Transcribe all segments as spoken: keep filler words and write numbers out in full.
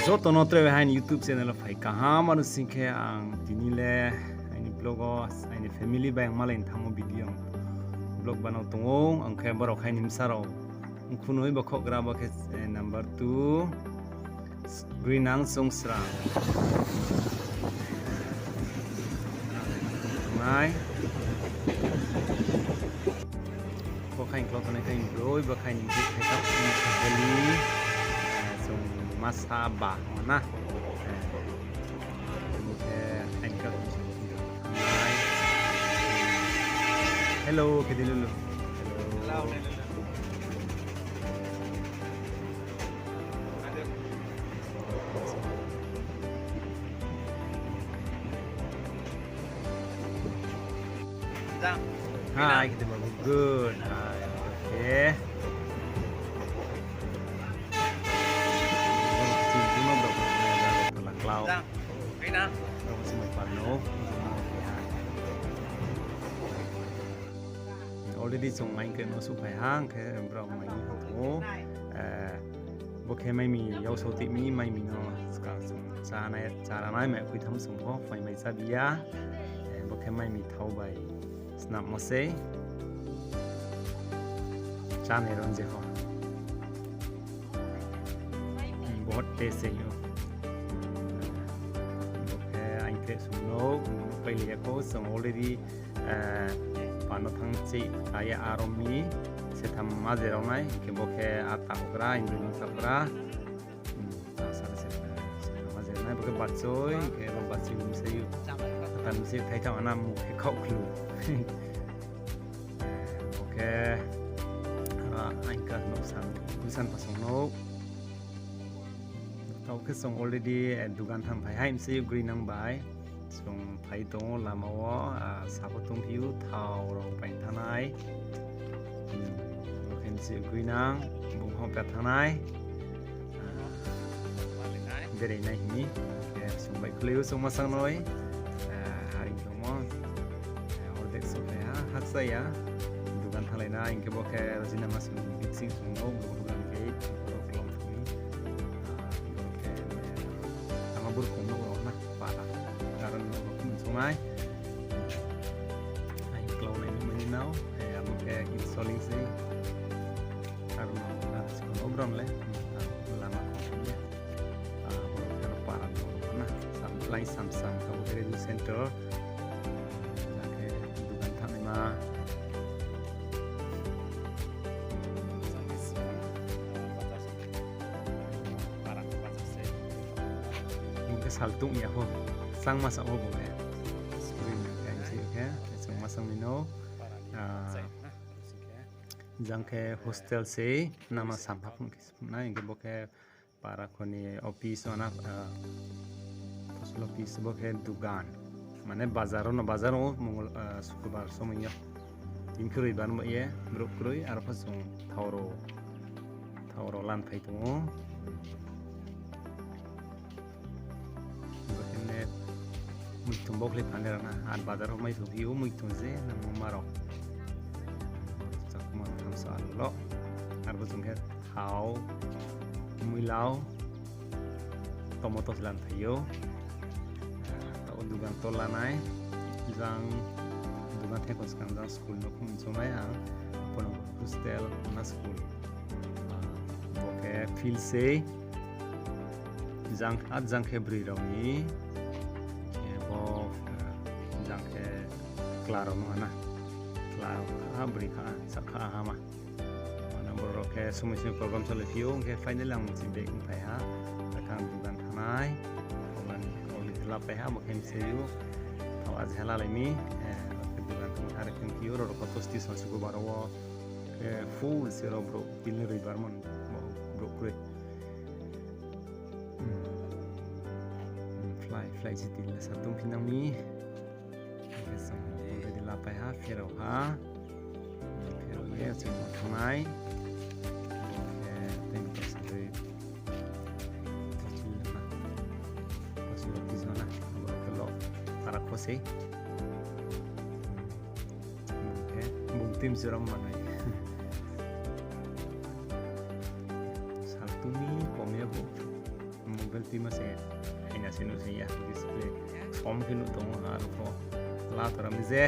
Joto no tre bai aini YouTube channel wo phai kaham, aro sing khe ang tini le aini vlog wo aini family bai ang malai ni thanngmo video ang vlog banao tong ou, ang khe borok hai ni bsa rao ongkhunoi bo khouhgra bo khe, eh, number two. Grinang Chungsra. Nai. Bo khai ni klau tongnai khai ni broi, bo khai ni broi khai tang ni beli, eh, chung masa ba, na? Eh, eh, khai ni klau tongnai. Hello, khe di lulu. Hello. Hai, khe di babu. Good. Hai, okay. Already chung aing khe no suhphai ha, hing khe brao mai ni tong ou. Eh, bo khe mai mi yau sau tui mi, mai mi no skang chung chá nai, chá ra nai, mai khui tham chung pho, phai mai chá bi ya. Eh, bo khe mai mi thau bai snammo sei. Chá nai ron je ho. Bahut taste se yo. Bo khe aing khe sung no, paili ya kho, sung already, eh, pano thang chi, aya aro mi, se tham maje rao nai, hing khe bo khe ata okra, indri ni sapra. Hmm, ta sara se, se tham maje rao nai, bo khe bachoi, hing khe bo bachoi ni se yo. Ata ni se thai thang ana mu khe khau khlu. Bo khe, ah, aing khe no san, busan pasong no. Tao khe sung already, eh, dugan thang phai hai mse yo grinang bai. Sung phai tong ou lama wo, ah, sabo tong phiu thau rao pai thanai. Hmm, bo khe mse yo grinang, bung hong pya thanai. Ah, berai nai hini. Eh, sung bai khulai ou sung masang noi. Ah, haring tongmo. Eh, ordek suh phai ha, haksa ya. Dugan thanglai na, hing khe bo khe rojina ma sung, biksing sung no, bo dugan khe, bo klom sung. Ah, bo khe, eh, tama burkong no rao na, para. Karon no rao khum sung nai. Ai, klom nai ni mani nao, eh, abo khe installing se. Karon no, ah, sung no bram le, ah, lama khum sung ya. Ah, bo khe para no na, sam, lai sam sam, abo khe radio center. Jang khe dugan thanngnaima. Bo khe saltung ya ho, changma sa ho bo khe. Screen khe, khe, chung ma sang mi no. Ah, jang khe hostel se, nama sampha phung khe, na, hing khe bo khe Para kho ni office wana, ah, office bo khe dugan. Mane bazar no, bazar o Mongol, ah, Sukurbar somoi yo. Tini khe Roibar mo ye, brouh kroi, aro pho chung thao rao, thao rao lan phai tong ou. Bo khe ne muitung bo khlai phani rao na, ar bazar o mai thung phi ou muitung je nangmo ma rao. Chakma thamsa alo. Ar bo chung khe Thao, muilau, tomato se lan phai ou. Tao dugan to lanai, jang dugan thai khon skang jang school no khum chungnai ang, pono hostel na school. Bo khe field sei, jang, ah, jang khe broi rao ni, khe bo, jang khe kla rao no na, kla kha, broi kha, sa kha, hama. Mane borok rok khe somoi somoi program cholai phi ou, hing khe finally ang mchim bag ong phai ha. Akhe ang dugan thanai, ola ni, ola ni la phai ha, bo khe mchai ou. Thao aje ha lalai mi, eh, dugan thanai, are khe phi ou, rok rok to station Sukurbar wo, eh, full se rok brouh, tini Roibar mon, brouh kroi. Hmm. Hmm, fly, fly si tini le sa tong phi nang mi. Khe chung already la phai ha, pherao ha. Pherao ye chung no thangnai. Khe tei to sa tei. Khe chung le ma. Khe chung le tisa na. Borok khe lo. Para kho sei. Khe bung tim se rom manai. Sal tumi kom ya bo. Bung Ultima se, aina se nuh se ya, display. Som khe nuh tong ha, aro pho. La tora mi je.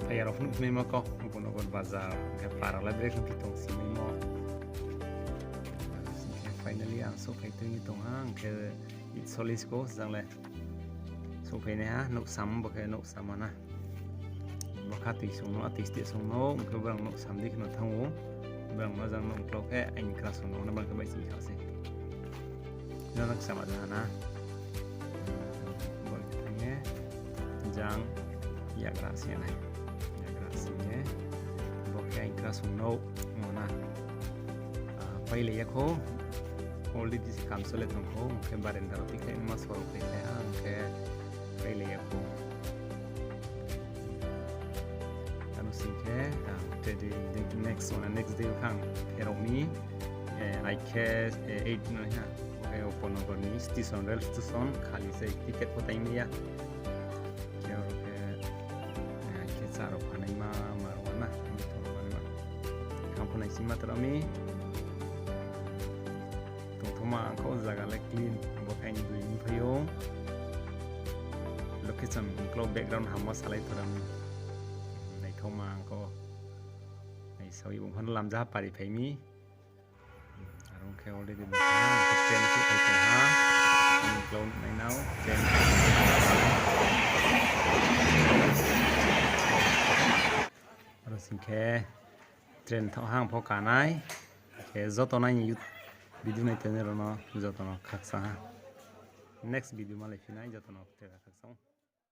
Aya rao pho nuh phai ma kau, Upanagar bazar. Khe para la brek khe tong si mai mo. Khe finally ang souhphai tong ha, ang khe it solis ko, jang le. Souhphai nai ha, nouh sam, bo khe nouh sam na. Bo kha tui sung no, atui steh sung no, ong khe brang nouh sam di kheno thanng ou. Brang ma jang nouh klau khe, aini kra sung no, na brang khe bai sing kha se. Jang nouh sama jang na. Bo khe thanng ye, jang yagra se nai. Yagra se ye, bo khe aini kra sung no, mo na. Ah, pailai ya kho, already se kam sole tong kho, ong khe barenda rao tikhlai ma sorok tikhlai ha, ong khe pailai ya kho. Ano sing khe, ah, tedi, next one, next day khang, khe rao mi, eh, ai khe, eh, eight no ha, khe Upanagar ni station, rail station, khali se ticket pho tai mai ya. Khe aro khe, eh, khe chá rao phanai ma, ma rao na, ma rao phanai ma. Khang pho naising ma tong mi. Tongthoma ang kho zaga le clean, bo khe aini bini phai ou. Location ongklau background hammo salai pho ra mi. Naithoma ang kho. Naisaoh ye bung pho no lamja pari phai mi. Aro khe already bung pho no train khe phai tong ha. Ang klau nai nao train. Aro sing khe train thaoh ha ang pho kanai. Khe joto no aini video nai tongnai rao no joto no khakchang ha. Next video malai phi nai joto no.